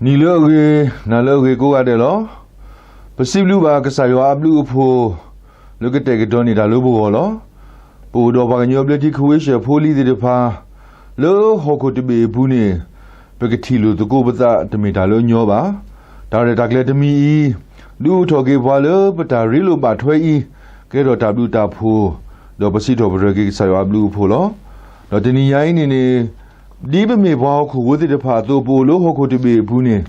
နံၤလၢအဂ့ၤ, နၤလၢအဂ့ၤကိးဂၤဒဲးလီၤ. ပစံးဘျုးဘၣ်ကစၢ်ယွၤအဘျုးအဖှိၣ် လၢကတဲာ်ကတီၤန့ၢ်တၢ်လၢပဂီၢ်လီၤ. ပအိၣ်ဒီးပှၤကညီဘျၢထံခဝ့ၡၢၣ်ဖိလံၤသ့ၣ်တဖၣ် လၢဟီၣ်ခိၣ်တဘ့ၣ်အပူၤန့ၣ် ပကထံၣ်လိာ်သကိးပသးတမ့ၢ်တၢ်လၢအညီဘၣ်. တၢ်ရဲၣ်တၢ်ကျဲၤတမံၤအံၤ ဒုးအိၣ်ထီၣ်က့ၤပှၤလၢပတၢ်ရ့လိာ်ဘၣ်ထွဲအံၤ ကဲထီၣ်တၢ်ဘျုးတၢ်ဖှိၣ်, ဒီးပစံးထီၣ်ပတြၢၤက့ၤကစၢ်ယွၤအဘျုးအဖှိၣ်လီၤ. ဒီးတနံၤညါအံၤန့ၣ်န့ၣ် ဒ်ပမ့ၢ်ပှၤဟီၣ်ခိၣ်ဖိသ့ၣ်တဖၣ်အသိး ပအိၣ်လၢဟီၣ်ခိၣ်တဘ့ၣ်အပူၤန့ၣ်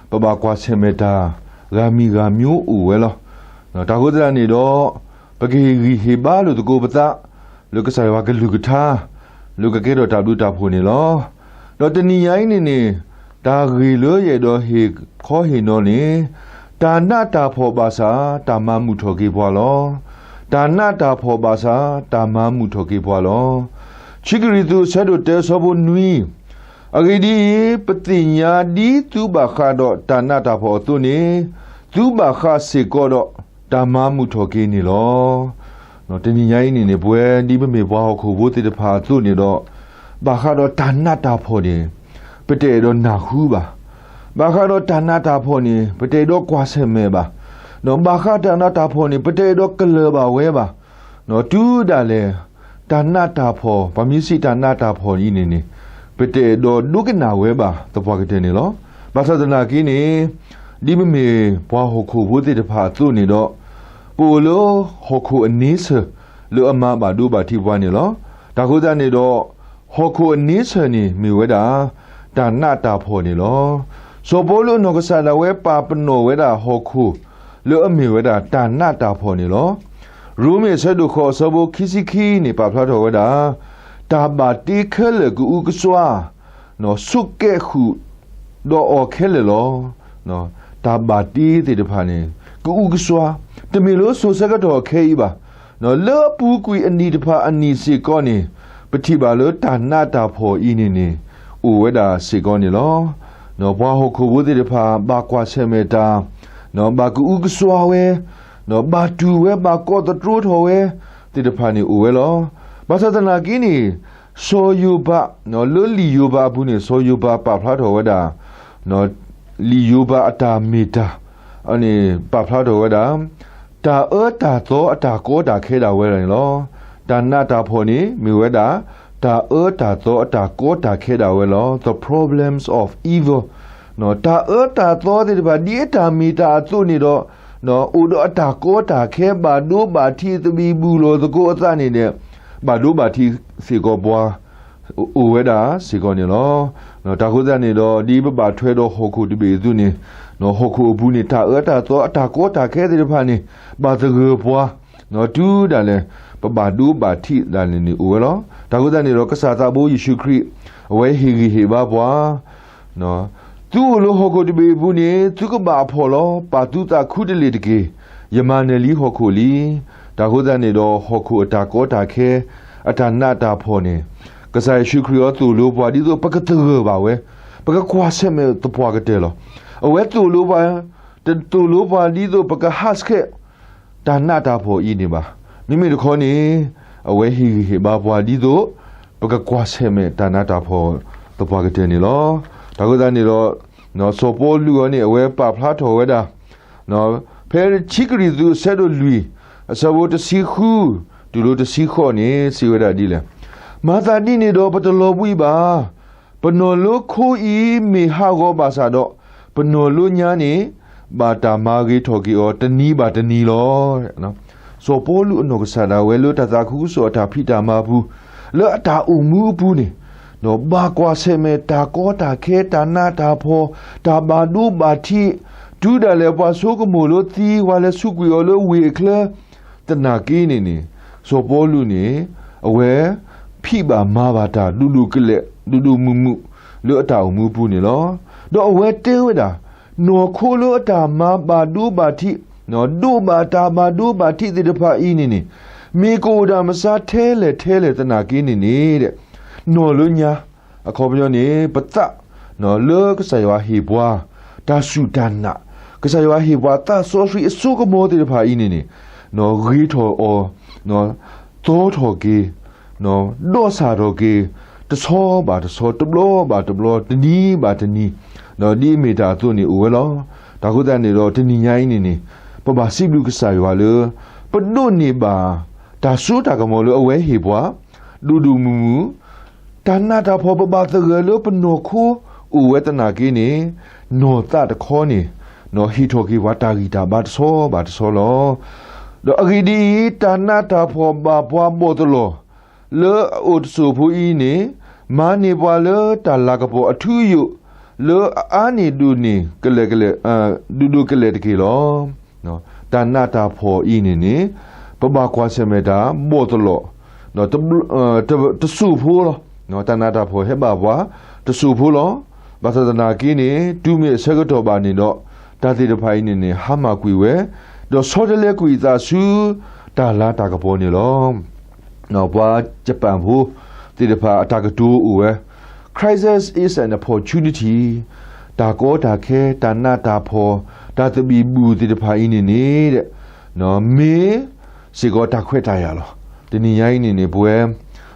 ပဘၣ်ကွၢ်ဆၢၣ်မဲာ်တၢ် ဂၤမံၤဂၤမံၤအိၣ်ဝဲလီၤ. တၢ်ဃိသတးန့ၣ်ဒီး ပကဟ့ၣ်ဂံၢ်ဟ့ၣ်ဘါလိာ်သကိးပသး လၢကစၢ်ယွၤကလုၢ်ကထါ လၢကကဲထီၣ်တၢ်ဘျုးတၢ်ဖှိၣ်န့ၣ်လီၤ. ဒီးတနံၤညါအံၤန့ၣ်န့ၣ် တၢ်ဂ့ၢ်လၢယအဲၣ်ဒိးဟ့ၣ်ခီဟ့ၣ်နီၤန့ၣ် တၢ်နးတၢ်ဖှီၣ်ဘၣ်ဆၣ် တၢ်မၤမုာ်ထီၣ်က့ၤပှၤလီၤ. တၢ်နးတၢ်ဖှီၣ်ဘၣ်ဆၣ် တၢ်မၤမုာ်ထီၣ်က့ၤပှၤလီၤ. ခံကရံၣ်သူး အဆၢဒိၣ်တၢ အဆၢဖိနွံ, အဂ့ၢ်ဒ်အံၤ, ပသ့ၣ်ညါဒ်သုဘၣ်ဃးဒီးတၢ်နးတၢ်ဖှီၣ်အသိးန့ၣ် သုဘၣ်ဃးစ့ၢ်ကီးဒီးတၢ်မၤမုာ်ထီၣ်က့ၤန့ၣ်လီၤ. တနံၤညါအံၤန့ၣ်န့ၣ် ပဝဲဒ်ပမ့ၢ်ပှၤဟီၣ်ခိၣ်ဖိသ့ၣ်တဖၣ်အသိးန့ၣ်ဒီး ဘၣ်ဃးဒီးတၢ်နးတၢ်ဖှီၣ်န့ၣ် ပတအဲၣ်ဒိးနၢ်ဟူဘၣ်. ဘၣ်ဃးဒီးတၢ်နးတၢ်ဖှီၣ်န့ၣ် ပတအဲၣ်ဒိးကွၢ်ဆၢၣ်မဲာ်ဘၣ်. ဒီးဘၣ်ဃးတၢ်နးတၢ်ဖှီၣ်န့ၣ် ပတအဲၣ်ဒိးကလၢၤဘၣ်ဝဲဘၣ်. တုၤဒၣ်လဲာ် တၢ်နးတၢ်ဖှီၣ် ပှၤမ့ၢ်စံးတၢ်နးတၢ်ဖှီၣ်အံၤန့ၣ်န့ၣ် ပတအဲၣ်ဒိးဒိကနၣ်ဝဲဘၣ်သပှၢ်ကတၢၢ်န့ၣ်လီၤ. ဘၣ်ဆၣ်သနာ်က့န့ၣ် ဒ်ပမ့ၢ်ပှၤဟီၣ်ခိၣ်ဖိသ့ၣ်တဖၣ်အသိးန့ၣ်ဒီး ပအိၣ်လၢဟီၣ်ခိၣ်အန့ဆၢၣ် လၢအမၤဘၣ်ဒိဘၣ်ထံးပှၤန့ၣ်လီၤ. တၢ်ဃိသတးန့ၣ်ဒီး ဟီၣ်ခိၣ်အန့ဆၢၣ်န့ၣ်မ့ၢ်ဝဲဒၣ် တၢ်နးတၢ်ဖှီၣ်န့ၣ်လီၤ. စီၤပီလူးအနီၢ်ကစၢ်ဒၣ်ဝဲပာ်ပနီၣ်ဝဲဒၣ်ဟီၣ်ခိၣ် လၢအမ့ၢ်ဝဲဒၣ်တၢ်နးတၢ်ဖှီၣ်န့ၣ်လီၤ. ရိမ့ၤအဆၢဒိၣ်ဃိး အဆၢဖိခံဆံခံန့ၣ် ပာ်ဖျါထီၣ်ဝဲဒၣ် တၢ်ဘၣ်တ့ခဲလၢာ်ကအုကစွါ ဆိးကဲဃုာ်ဒီးအီၤခဲလၢာ်လီၤ. တၢ်ဘၣ်တ့သ့ၣ်တဖၣ်န့ၣ် ကအုကစွါ, တမ့ၢ်လၢစိၤဆၢကတီၢ်ခဲအံၤဘၣ်. လၢအပူၤကွံာ်အနံၣ်တဖၣ်အနံၣ်စ့ၢ်ကီးန့ၣ် ပထံၣ်ဘၣ်လၢတၢ်နးတၢ်ဖှီၣ်အံၤန့ၣ်န့ၣ် အိၣ်ဝဲဒၣ်စ့ၢ်ကီးန့ၣ်လီၤ. ပှၤဟီၣ်ခိၣ်ဖိသ့ၣ်တဖၣ် ဘၣ်ကွၢ်ဆၢၣ်မဲာ်တၢ်, ဘၣ်ကအုကစွါဝဲ, ဘၣ်တူၢ်ဝဲ ဘၣ်ကိးသတြိထီၣ်ဝဲ သ့ၣ်တဖၣ်န့ၣ်အိၣ်ဝဲလီၤ. ဘၣ်ဆၣ်သနာ်က့န့ၣ် စီၤယိၤဘး လၢလံာ်ယိၤဘးအပူၤန့ၣ် စီၤယိၤဘးပာ်ဖျါထီၣ်ဝဲဒၣ် လံာ်ယိၤဘးအတၢ်မ့ၢ်တၢ်န့ၣ် ပာ်ဖျါထီၣ်ဝဲဒၣ် တၢ်အၢတၢ်သီအတၢ်ကီတၢ်ခဲဒၣ်ဝဲဒၣ်န့ၣ်လီၤ. တၢ်နးတၢ်ဖှီၣ်န့ၣ် မ့ၢ်ဝဲဒၣ် တၢ်အၢတၢ်သီအတၢ်ကီတၢ်ခဲဒၣ်ဝဲလီၤ. The problems of evil. တၢ်အၢတၢ်သီသ့ၣ်တဖၣ် ဒ်အတၢ်မ့ၢ်တၢ်အသိးန့ၣ်ဒီး အိၣ်ဒီးအတၢ်ကီတၢ်ခဲ ဘၣ်ဒိဘၣ်ထံးသဘံၣ်ဘူးလိာ်သကိးအသးန့ၣ်ဒီး ဘၣ်ဒိဘၣ်ထံးစ့ၢ်ကီးပှၤ အိၣ်ဝဲဒၣ်စ့ၢ်ကီးန့ၣ်လီၤ. တၢ်ဃိသတးန့ၣ်ဒီး ဒ်ပဘၣ်ထွဲဒီးဟီၣ်ခိၣ်တဘ့ၣ်အသိးန့ၣ် ဟီၣ်ခိၣ်အပူၤန့ၣ် တၢ်အၢတၢ်သီအတၢ်ကီတၢ်ခဲသ့ၣ်တဖၣ်န့ၣ် ဘၣ်သဂၢၢ်ပှၤ တုၤဒၣ်လဲာ် ပဘၣ်ဒိဘၣ်ထံးဒၣ်လဲာ်န့ၣ်အိၣ်ဝဲလီၤ. တၢ်ဃိသတးန့ၣ်ဒီး ကစၢ်သးဘိယ့ၣ်ၡူးခရံာ် အဝဲဟ့ၣ်ဂံၢ်ဟ့ၣ်ဘါပှၤ သုအိၣ်လၢဟီၣ်ခိၣ်တဘ့ၣ်အပူၤန့ၣ် သုကဘၣ်အဖှီၣ်လီၤ. ပာ်သုသးခူတလ့ၢ်တက့ၢ်. ယမၤနၢၤလံဟီၣ်ခိၣ်လံ. တၢ်ဃိသတးန့ၣ်ဒီး ဟီၣ်ခိၣ်အတၢ်ကီတၢ်ခဲ အတၢ်နးတၢ်ဖှီၣ်န့ၣ် ကစၢ်ယ့ၣ်ၡူးခရံာ်အသိၣ်လိပှၤ ဒ်သိးပကသဂၢၢ်ဘၣ်ဝဲ, ပကကွၢ်ဆၢၣ်မဲာ်သပှၢ်ကတၢၢ်လီၤ. အဝဲသိၣ်လိပှၤ, တသိၣ်လိပှၤဒ်သိးပကဟးဆှဲး တၢ်နးတၢ်ဖှီၣ်အံၤန့ၣ်ဘၣ်. မ့မ့ၢ်တခီန့ၣ် အဝဲဟ့ၣ်ဂံၢ်ဟ့ၣ်ဘါပှၤဒ်သိး ပကကွၢ်ဆၢၣ်မဲာ်တၢ်နးတၢ်ဖှီၣ်သပှၢ်ကတၢၢ်န့ၣ်လီၤ. တၢ်ဃိသတးန့ၣ်ဒီး စီၤပီလူးအံၤန့ၣ် အဝဲပာ်ဖျါထီၣ်ဝဲဒၣ် ဖဲခံကရံၣ်သူးအဆၢဒိၣ်လွံၢ် အဆၢဖိတဆံဃု တုၤလၢတဆံဃိးန့ၣ် စံးဝဲဒၣ်ဒ်လဲၣ်. မၤသးဒ်န့ၣ်ဒီးပတလီၤဘှံးဘၣ်. ပနီၢ်လၢခိအံၤမ့ၢ်ဟးဂီၤဘၣ်ဆၣ်ဒီး ပနီၢ်လၢညါန့ၣ် ဘၣ်တၢ်မၤဂ့ၤထီၣ်က့ၤအီၤတနံၤဘၣ်တနံၤလီၤ. စီၤပီလူးအနီၢ်ကစၢ်ဒၣ်ဝဲလၢတၢ်သးခုကစီၣ်အတၢ်ဖံးတၢ်မၤပူၤ လၢအတၢ်အိၣ်မူအပူၤန့ၣ် ဒီးဘၣ်ကွၢ်ဆၢၣ်မဲာ်တၢ်ကီတၢ်ခဲ တၢ်နးတၢ်ဖှီၣ် တၢ်ဘၣ်ဒိဘၣ်ထံး တုၤဒၣ်လဲာ်ပှၤဆိကမိၣ်လၢသံ ပှၤလဲၤဆူးကွံာ်အီၤလၢဝ့ၢ်အချၢ သနာ်က့န့ၣ်န့ၣ် စီၤပီလူးန့ၣ် အဝဲဖံးဘၣ်မၤဘၣ်တၢ်ဒိၣ်ဒိၣ်ကလဲာ် ဒိၣ်ဒိၣ်မုၢ်မုၢ် လၢအတၢ်အိၣ်မူအပူၤန့ၣ်လီၤ. ဒီးအဝဲတဲဝဲဒၣ် နီၢ်ခိလၢအတၢ်မၤဘၣ်ဒိဘၣ်ထံး ဒိးဘၣ်တၢ်ဘၣ်ဒိဘၣ်ထံးသ့ၣ်တဖၣ်အံၤန့ၣ်န့ၣ် မ့ၢ်ကအိၣ်ဒၣ်မစါထဲလဲၣ်ထဲလဲၣ်သနာ်က့န့ၣ်န့ၣ် နီၢ်လၢညါ အခီပညီန့ၣ် ပသး လၢကစၢ်ယွၤဟ့ၣ်ပှၤ တၢ်စူၢ်တၢ်နာ် ကစၢ်ယွၤဟ့ၣ်ပှၤသးစီဆှံအစိကမီၤသ့ၣ်တဖၣ်အံၤန့ၣ်န့ၣ် ဂ့ၤထီၣ်အီၤ သီထီၣ်က့ၤ ဒီးစၢ်ထီၣ်က့ၤ တဆီဘၣ်တဆီ တဘျီဘၣ်တဘျီ တနံၤဘၣ်တနံၤ ဒီးဒ်အမ့ၢ်တၢ်အသိးန့ၣ်အိၣ်ဝဲလီၤ. တၢ်ဃိသတးန့ၣ်ဒီး တနံၤညါအံၤန့ၣ်န့ၣ် ပဘၣ်စံးဘျုးကစၢ်ယွၤလၢ ပဒိးန့ၢ်ဘၣ် တၢ်စိတၢ်ကမီၤလၢအဝဲဟ့ၣ်ပှၤ ဒိၣ်ဒိၣ်မုၢ်မုၢ်, တၢ်နးတၢ်ဖှီၣ်ပဘၣ်သဂၢၢ်လၢပနီၢ်ခိအိၣ်ဝဲသနာ်က့န့ၣ်, နီၢ်သးတခီန့ၣ် ဟ့ၣ်ထီၣ်က့ၤပှၤတၢ်ဂံၢ်တၢ်ဘါတဆီဘၣ်တဆီလီၤ. ဒီးအဂ့ၢ်ဒ်အံၤ, တၢ်နးတၢ်ဖှီၣ်ဘၣ်ပှၤဘီၣ်သလီၢ် လၢအအိၣ်တစိၢ်ဖိအံၤန့ၣ်, မၤန့ၢ်ပှၤလၢတၢ်လၤကပီၤအထူအယိာ် လၢအအါန့ၢ်ဒိၣ်န့ၢ်ကလဲာ်ကလဲာ်, ဒိၣ်ဒိၣ်ကလဲာ်တက့ၢ်လီၤ. တၢ်နးတၢ်ဖှီၣ်အံၤန့ၣ်န့ၣ် ပဘၣ်ကွၢ်ဆၢၣ်မဲာ်တၢ်ဘီၣ်သလီၢ် ဒီး တစိၢ်ဖိလီၤ. တၢ်နးတၢ်ဖှီၣ်ဟဲဘၣ်ပှၤတစိၢ်ဖိလီၤ. ဘၣ်ဆၣ်သနာ်က့န့ၣ် တုၤမ့ၢ်အဆၢကတီၢ်ဘၣ်န့ၣ်ဒီး တၢ်သ့ၣ်တဖၣ်အံၤန့ၣ်န့ၣ် ဟါမၢ်ကွံာ်ဝဲ, ဒီးဆီတလဲကွံာ်အသးဆူ တၢ်လၤတၢ်ကပီၤန့ၣ်လီၤ. ပှၤယပၣ်ဖိသ့ၣ်တဖၣ်အတၢ်ကတိၤအိၣ်ဝဲ, Crisis is an opportunity. တၢ်ကီတၢ်ခဲ, တၢ်နးတၢ်ဖှီၣ်, တၢ်သဘံၣ်ဘုၣ်သ့ၣ်တဖၣ်အံၤန့ၣ်န့ၣ်, မ့ၢ်စ့ၢ်ကီးတၢ်ခွဲးတၢ်ယာ်လီၤ. တနံၤညါအံၤန့ၣ်န့ၣ် ပဝဲ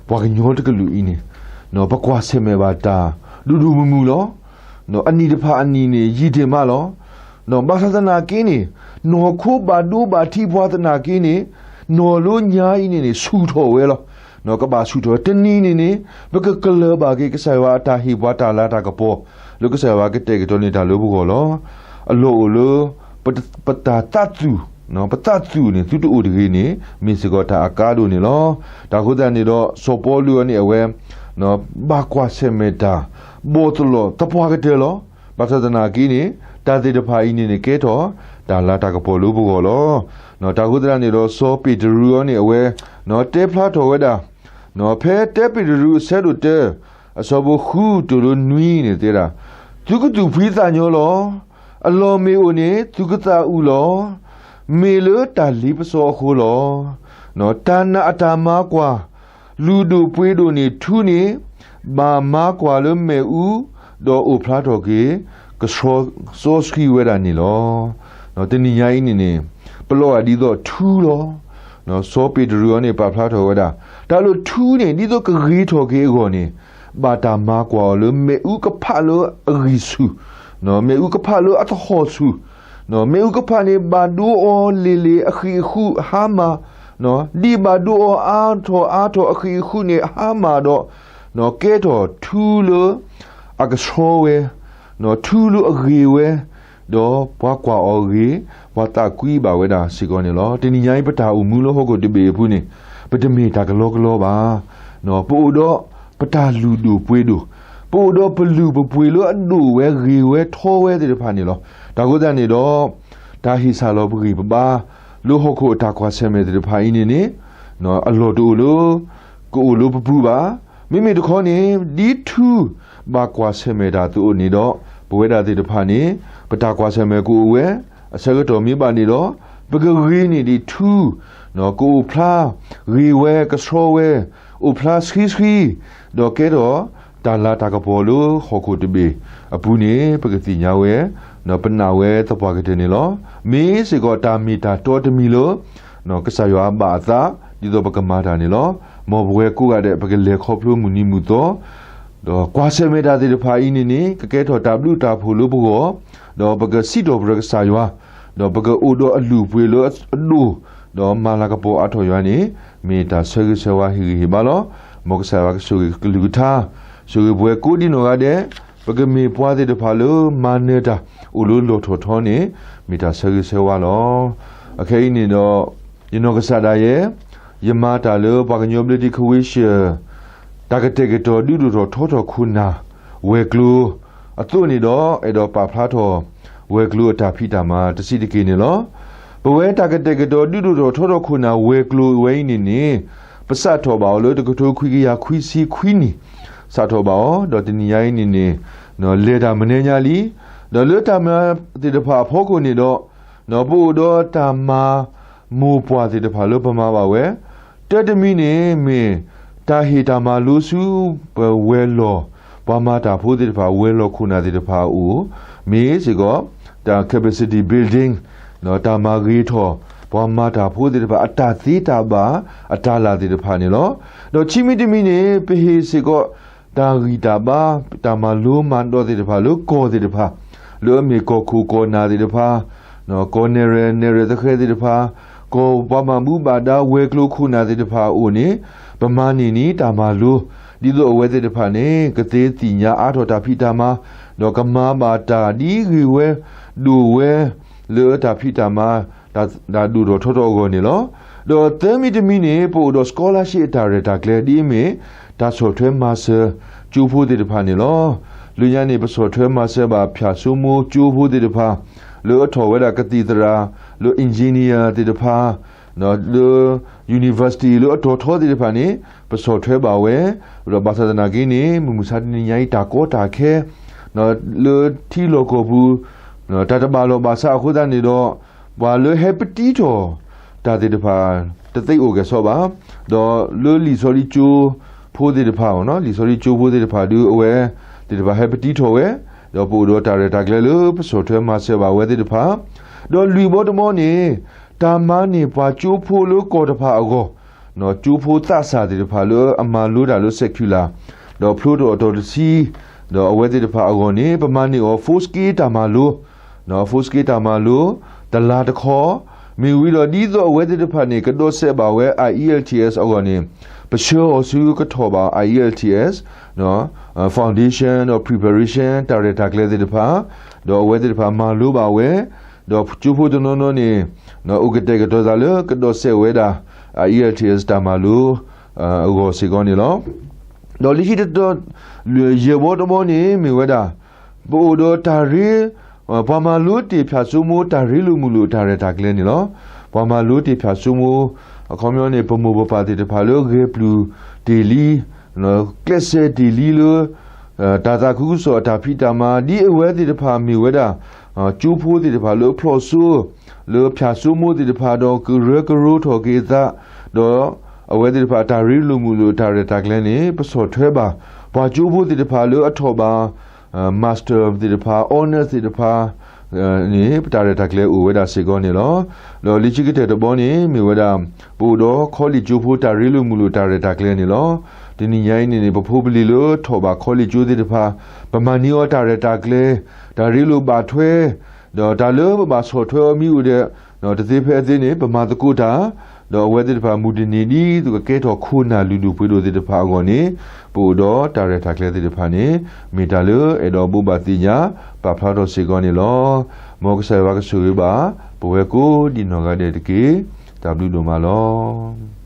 ပှၤကညီတကလုာ်အံၤန့ၣ် ပကွၢ်ဆၢၣ်မဲာ်ဘၣ်တၢ် ဒိၣ်ဒိၣ်မုၢ်မုၢ်လီၤ. အနံၣ်တဖၣ်အနံၣ်န့ၣ် ယံာ်တ့ၢ်မးလီၤ. ဘၣ်ဆၣ်သနာ်က့န့ၣ် နီၢ်ခိဘၣ်ဒိဘၣ်ထံးပှၤသနာ်က့န့ၣ် နီၢ်လၢညါအံၤန့ၣ်န့ၣ် ဆူၣ်ထီၣ်ဝဲလီၤ. ကဘၣ်ဆူၣ်ထီၣ်ဝဲ တနံၤန့ၣ်န့ၣ် ပကကလၢၤဘၣ်က့ၤကစၢ်ယွၤအတၢ်ဟ့ၣ်ပှၤတၢ်လၤတၢ်ကပီၤ လၢကစၢ်ယွၤကတဲာ်ကတီၤန့ၢ်တၢ်လၢပဂီၢ်လီၤ. အလီၢ်အိၣ်လၢ ပတၢ်သးသူၣ်, ပသးသူၣ်န့ၣ် သုတအိၣ်တဂ့ၤန့ၣ် မ့ၢ်စ့ၢ်ကီးတၢ်အကါဒိၣ်န့ၣ်လီၤ. တၢ်ဃိသတးန့ၣ်ဒီး စီၤပီလူးအံၤန့ၣ်အဝဲ ဘၣ်ကွၢ်ဆၢၣ်မဲာ်တၢ် ဘီၣ်သလီၢ်သပှၢ်ကတၢၢ်လီၤ. ဘၣ်ဆၣ်သနာ်က့န့ၣ် တၢ်သ့ၣ်တဖၣ်အံၤန့ၣ်န့ၣ် ကဲထီၣ်တၢ်လၤတၢ်ကပီၤလၢပဂီၢ်လီၤ. တၢ်ဃိသတးန့ၣ်ဒီး စီၤပ့းတရူးအံၤန့ၣ်အဝဲ တဲဖျါထီၣ်ဝဲဒၣ် ဖဲတၢပ့းတရူးအဆၢဒိၣ်တၢ အဆၢဖိဃုတုၤလၢနွံန့ၣ်တဲဒၣ်, သုကသူၣ်ဖှံသးညီလီၤ. အလီၢ်မ့ၢ်အိၣ်န့ၣ် သုကသးအုးလီၤ. မ့ၢ်လၢတၢ်လ့ပစီအဃိလီၤ. တၢ်နာ်အတၢ်မၤကွၢ် လုၢ်ဒိၣ်ပှ့ၤဒိၣ်န့ၣ်ထူန့ၣ် ဘၣ်မၤကွၢ်လၢမ့ၣ်အူ ဒီးအိၣ်ဖျါထီၣ်က့ၤ ကဆှီစီဆှံဝဲဒၣ်န့ၣ်လီၤ. တနံၤညါအံၤန့ၣ်န့ၣ် ပလီၤဂာ်ဒ်သိးထူလီၤ. စီၤပ့းတရူးအံၤန့ၣ် ပာ်ဖျါထီၣ်ဝဲဒၣ် တၢ်လၢထူန့ၣ် ဒ်သိးကဂ့ၤထီၣ်က့ၤအဂီၢ်န့ၣ် ဘၣ်တၢ်မၤကွၢ်အီၤလၢမ့ၣ်အူကဖးလၢအဂံၢ်ဆူၣ်, မ့ၣ်အူကဖးလၢအသဟီၣ်ဆူၣ်, မ့ၣ်အူကဖးန့ၣ် ဘၣ်ဒိအီၤလ့ၤလ့ၤအဃံးအဃုာ်ဟါမၢ်, ဒ်ဘၣ်ဒိအီၤအါထီၣ်အါထီၣ်အဃံးအဃုာ်န့ၣ်ဟါမၢ်ဒီး ကဲထီၣ်ထူလၢအကဆှီဝဲ, ထူလၢအဂ့ၤဝဲ, ဒီးပှၤကွၢ်အီၤဂ့ၤ, ပှၤသးကွံဘၣ်ဝဲဒၣ်စ့ၢ်ကီးန့ၣ်လီၤ. တနံၤညါအံၤ ပတၢ်အိၣ်မူလၢဟီၣ်ခိၣ်တဘ့ၣ်အပူၤန့ၣ် ပတမ့ၢ်တၢ်ကလီကလီဘၣ်. ပအိၣ်ဒီးပတၢ်လုၢ်ဒိၣ်ပှ့ၤဒိၣ်, ပအိၣ်ဒီးပလုၢ်ပပှ့ၤလၢအဒိၣ်ဝဲဂ့ၤဝဲထီဝဲသ့ၣ်တဖၣ်န့ၣ်လီၤ. တၢ်ဃိသတးန့ၣ်ဒီး တၢ်ဟ့ၣ်စၢ်လီၤပဂံၢ်ပဘါ လၢဟီၣ်ခိၣ်အတၢ်ကွၢ်ဆၢၣ်မဲာ်သ့ၣ်တဖၣ်အံၤန့ၣ်န့ၣ် အလီၢ်တအိၣ်လၢ ကအိၣ်လၢပပူၤဘၣ်. မ့မ့ၢ်တခီန့ၣ် ဒ်ထူဘၣ်ကွၢ်ဆၢၣ်မဲာ်တၢ်အသိးန့ၣ်ဒီး ပဝဲဒၣ်သ့ၣ်တဖၣ်န့ၣ် ပတၢ်ကွၢ်ဆၢၣ်မဲာ်ကအိၣ်ဝဲ အဆၢကတီၢ်မ့ၢ်ဘၣ်န့ၣ်ဒီး ပကဂ့ၤန့ၢ်ဒံးထူ, ကအိၣ်ဖျါဂ့ၤဝဲကဆှီဝဲ, အိၣ်ဖျါဆှံဆှံ, ဒီးကဲထီၣ်တၢ်လၤတၢ်ကပီၤလၢဟီၣ်ခိၣ်တဘ့ၣ်အပူၤန့ၣ် ပကသ့ၣ်ညါဝဲ, ပနာ်ဝဲသပှၢ်ကတၢၢ်န့ၣ်လီၤ. မ့ၢ်စ့ၢ်ကီးတၢ်မ့ၢ်တၢ်တီတမံၤလၢ ကစၢ်ယွၤဘၣ်အသး ဒ်သိးပကမၤတၢ်န့ၣ်လီၤ. မ်ပဝဲကိးဂၤဒဲး ပကလဲၤခီဖျိမုၢ်နံၤမုၢ်သီ, ဒီးကွၢ်ဆၢၣ်မဲာ်တၢ်သ့ၣ်တဖၣ်အံၤန့ၣ်န့ၣ် ကကဲထီၣ်တၢ်ဘျုးတၢ်ဖှိၣ်လၢပဂီၢ်, ဒီးပကစံးထီၣ်ပတြၢၤကစၢ်ယွၤ, ဒီးပကအိၣ်ဒီးအလုၢ်အပှ့ၤလၢအဒိၣ်, ဒီးမၤလၤကပီၤအါထီၣ်ယွၤန့ၣ် မ့ၢ်တၢ်ဆၢဂ့ၤဆၢဝါဟ့ၣ်ဂံၢ်ဟ့ၣ်ဘါလီၤ. မ်ကစၢ်ယွၤကဆိၣ်ဂ့ၤကလုၢ်ကထါ, ဆိၣ်ဂ့ၤပဝဲကိးဒံနီၢ်ဂၤဒဲး, ပကမ့ၢ်ပှၤသ့ၣ်တဖၣ်လၢမၤနၢၤတၢ် အိၣ်လၢလီၢ်ထီၣ်ထီန့ၣ် မ့ၢ်တၢ်ဆၢဂ့ၤဆၢဝါလီၤ. အခဲအံၤန့ၣ်ဒီး ယနီၢ်ကစၢ်ဒၣ်ယဲ ယမၤတၢ်လၢပှၤကညီဘျၢထံခဝ့ၡၢၣ် တၢ်ကတဲာ်ကတီၤဒုးဒိၣ်ထီၣ်ထီထီၣ်ခိၣ်နၢ် ဝဲၤကျိၤအသိးန့ၣ်ဒီး အဲၣ်ဒိးပာ်ဖျါထီၣ် ဝဲၤကျိၤအတၢ်ဖံးတၢ်မၤတဆံးတက့ၢ်န့ၣ်လီၤ. ပဝဲတၢ်ကတဲာ်ကတီၤဒုးဒိၣ်ထီၣ်ထီထီၣ်ခိၣ်နၢ်ဝဲၤကျိၤဝဲအံၤန့ၣ်န့ၣ် ပစးထီၣ်ဘၣ်အီၤလၢတကထိခွံကယၤခွံဆံခွံနံၣ် စးထီၣ်ဘၣ်အီၤ ဒီးတနံၤညါအံၤန့ၣ်န့ၣ် လဲၤတၢ်မနုၤညါလံ. ဒီးလၢတၢ်မၤသ့ၣ်တဖၣ်အဖီခိၣ်န့ၣ်ဒီး ပအိၣ်ဒီးတၢ်မၤမိၢ်ပှၢ်သ့ၣ်တဖၣ်လၢပမၤဘၣ်ဝဲ, တၢတမံၤန့ၣ်မ့ၢ် တၢ်ဟ့ၣ်တၢ်မၤလိဆူ ပဝဲၤလီၢ် ပှၤမၤတၢ်ဖိသ့ၣ်တဖၣ် ဝဲၤလီၢ်ခိၣ်နၢ်သ့ၣ်တဖၣ်အအိၣ်, မ့ၢ်စ့ၢ်ကီး တၢ် capacity building တၢ်မၤဂ့ၤထီၣ် ပှၤမၤတၢ်ဖိသ့ၣ်တဖၣ် အတၢ်သ့တၢ်ဘၣ် အတၢ်လၢ်သ့ၣ်တဖၣ်န့ၣ်လီၤ. ဒီးခံမံၤတမံၤန့ၣ် ပဟ့ၣ်စ့ၢ်ကီး တၢ်ဂံၢ်တၢ်ဘါ တၢ်မၤလိမၤဒိးသ့ၣ်တဖၣ်လၢကီၢ်သ့ၣ်တဖၣ်, လၢအမ့ၢ်ကီၢ်ခိၣ်ကီၢ်နၢ်သ့ၣ်တဖၣ်, ကီၢ်နဲၣ်ရွဲၣ် နဲၣ်ရွဲၣ်သဃဲၤသ့ၣ်တဖၣ်, ကီၢ်ပှၤဘၣ်မူဘၣ်ဒါဝဲၤကျိၤခိၣ်နၢ်သ့ၣ်တဖၣ်အအိၣ်န့ၣ် ပမၤန့ၢ်န့ၢ်တၢ်မၤလိ, ဒ်သိးအဝဲသ့ၣ်တဖၣ်န့ၣ် ကသ့သ့ၣ်ညါအါထီၣ်တၢ်ဖံးတၢ်မၤ, ဒီးကမၤဘၣ်တၢ်ဒ်ဂ့ၤဝဲ, ဒိၣ်ဝဲ, လၢတၢ်ဖံးတၢ်မၤ, တၢ်ဒိၣ်ထီၣ်ထီထီၣ်အဂီၢ်န့ၣ်လီၤ. ဒီးသၢမံၤတမံၤန့ၣ် ပအိၣ်ဒီး scholarship အတၢ်ရဲၣ်တၢ်ကျဲၤ ဒ်အမ့ၢ် တၢ်ဆီၣ်ထွဲမၤစၢၤကၠိဖိသ့ၣ်တဖၣ်န့ၣ်လီၤ. လၢညါန့ၣ် ပဆီၣ်ထွဲမၤစၢၤဘၣ်ဖၠၣ်စိမိၢ်ကၠိဖိသ့ၣ်တဖၣ် လၢအထီၣ်ဝဲဒၣ်ကသံၣ်သရၣ်, လၢ engineer သ့ၣ်တဖၣ်, လၢ university လၢအတီၤထီသ့ၣ်တဖၣ်န့ၣ် ပဆီၣ်ထွဲဘၣ်ဝဲ, ဒီးဘၣ်ဆၣ်သနာ်က့န့ၣ် မုၢ်မဆါတနံၤညါအံၤ တၢ်ကီတၢ်ခဲ လၢထံလီၢ်ကီၢ်ပူၤ တၢ်တဘၣ်လီၢ်ဘၣ်စးအဃိသတးန့ၣ်ဒီး ပှၤလၢဟဲပတံထီၣ်တၢ်သ့ၣ်တဖၣ် တသ့အိၣ်ကဲၣ်ဆိးဘၣ်. ဒီးလၢလံာ်စီဆှံကၠိဖိသ့ၣ်တဖၣ်, လံာ်စီဆှံကၠိဖိသ့ၣ်တဖၣ်ဒုးအဝဲသ့ၣ်တဖၣ်ဟဲပတံထီၣ်ဝဲ, ဒီးပအိၣ်ဒီးတၢ်ရဲၣ်တၢ်ကျဲၤလၢပဆီၣ်ထွဲမၤစၢၤဘၣ်ဝဲသ့ၣ်တဖၣ်, ဒီးလွံၢ်ဘီတဘီန့ၣ် တၢ်မၤန့ၢ်ပှၤကၠိဖိလၢကီၢ်တဖၣ်အဂီၢ်, ကၠိဖိသးစၢ်သ့ၣ်တဖၣ်လၢအမၤလိတၢ်လၢ secular ဒီးဖျိတၢ်အတီၤတဆံ, ဒီးအဝဲသ့ၣ်တဖၣ်အဂီၢ်န့ၣ် ပမၤန့ၢ်အီၤ full scale တၢ်မၤလိ, ဒီး full scale တၢ်မၤလိ တလါတခီ, မ့ၢ်ဝံၤဒီးဒ်သိးအဝဲသ့ၣ်တဖၣ်န့ၣ် ကဒိးစဲးဘၣ်ဝဲ I E L T S အဂီၢ်န့ၣ် ပဆှၢအီၤဆူကထီၣ်ဘၣ် I E L T S, foundation ဒီး preparation တၢ်ရဲၣ်တၢ်ကျဲၤသ့ၣ်တဖၣ်, ဒီးအဝဲသ့ၣ်တဖၣ်မၤလိဘၣ်ဝဲ, ဒီးကၠိဖိတနီၤနီၤန့ၣ် အိၣ်ကတဲာ်ကတီၤသးလၢကဒိးစဲးဝဲဒၣ် I E L T S တၢ်မၤလိ အဂီၢ်စ့ၢ်ကီးန့ၣ်လီၤ. ဒီးလံာ်ဆံတတီၤ ယဲၢ်ဘီတဘီန့ၣ် မ့ၢ်ဝဲဒၣ် ပအိၣ်ဒီးတၢ်ရ့ ပှၤမၤလိတ့ၢ်ဖၠၣ်စိမိၢ်တၢ်ရ့လိာ်မုာ်လိာ်တၢ်ရဲၣ်တၢ်ကျဲၤန့ၣ်လီၤ. ပှၤမၤလိတ့ၢ်ဖၠၣ်စိမိၢ် အခီပညီန့ၣ် ပမိၢ်ပပၢ်သ့ၣ်တဖၣ်လၢဂဲၤပျုၢ်တ့ၢ်လံ, ကျဲးစၢးတ့ၢ်လံလၢ တၢ်သးခုကစီၣ်အတၢ်ဖံးတၢ်မၤ ဒ်အဝဲသ့ၣ်တဖၣ်မ့ၢ်ဝဲဒၣ် ကၠိဖိသ့ၣ်တဖၣ်လၢဖျိစိ လၢဖၠၣ်စိမိၢ်သ့ၣ်တဖၣ်ဒီးကရၢကရိထီၣ်က့ၤအသး, ဒီးအဝဲသ့ၣ်တဖၣ်တၢ်ရ့လိာ်မုာ်လိာ်တၢ်ရဲၣ်တၢ်ကျဲၤန့ၣ် ပဆီၣ်ထွဲဘၣ် ပှၤကၠိဖိသ့ၣ်တဖၣ်လၢအထီၣ်ဘၣ် master သ့ၣ်တဖၣ် honour သ့ၣ်တဖၣ် န့ၣ် ပတၢ်ရဲၣ်တၢ်ကျဲၤအိၣ်ဝဲဒၣ်စ့ၢ်ကီးန့ၣ်လီၤ. ဒီးလံာ်ဆံကတၢၢ်တဘီန့ၣ် မ့ၢ်ဝဲဒၣ် ပအိၣ်ဒီး college ကၠိဖိတၢ်ရ့လိာ်မုာ်လိာ်တၢ်ရဲၣ်တၢ်ကျဲၤန့ၣ်လီၤ. တနံၤညါအံၤန့ၣ်န့ၣ် ပဖိပလံၤလၢထီၣ်ဘၣ် college ကၠိသ့ၣ်တဖၣ် ပမၤန့ၢ်အီၤတၢ်ရဲၣ်တၢ်ကျဲၤ တၢ်ရ့လိာ်ဘၣ်ထွဲ ဒီးတၢ်လၢပဘၣ်ဆီၣ်ထွဲအီၤမ့ၢ်အိၣ်ဒီး တသ့ဖဲအသ့န့ၣ် ပမၤသကိးတၢ်, ဒီးအဝဲသ့ၣ်တဖၣ်မုၢ်တနံၤဒ်သိးကကဲထီၣ်ခိၣ်နၢ်လုၢ်ဒိၣ်ပှ့ၤဒိၣ်သ့ၣ်တဖၣ်အဂီၢ်န့ၣ် ပအိၣ်ဒီးတၢ်ရဲၣ်တၢ်ကျဲၤသ့ၣ်တဖၣ်န့ၣ် မ့ၢ်တၢ်လၢအဲၣ်ဒိးဘိးဘၣ်သ့ၣ်ညါ ပာ်ဖျါထီၣ်စ့ၢ်ကီးန့ၣ်လီၤ. မ်ကစၢ်ယွၤကဆိၣ်ဂ့ၤဘၣ် ပဝဲကိးဒံးနီၢ်ဂၤဒဲးတက့ၢ်. တၢ်ဘျုးဒိၣ်မးလီၤ.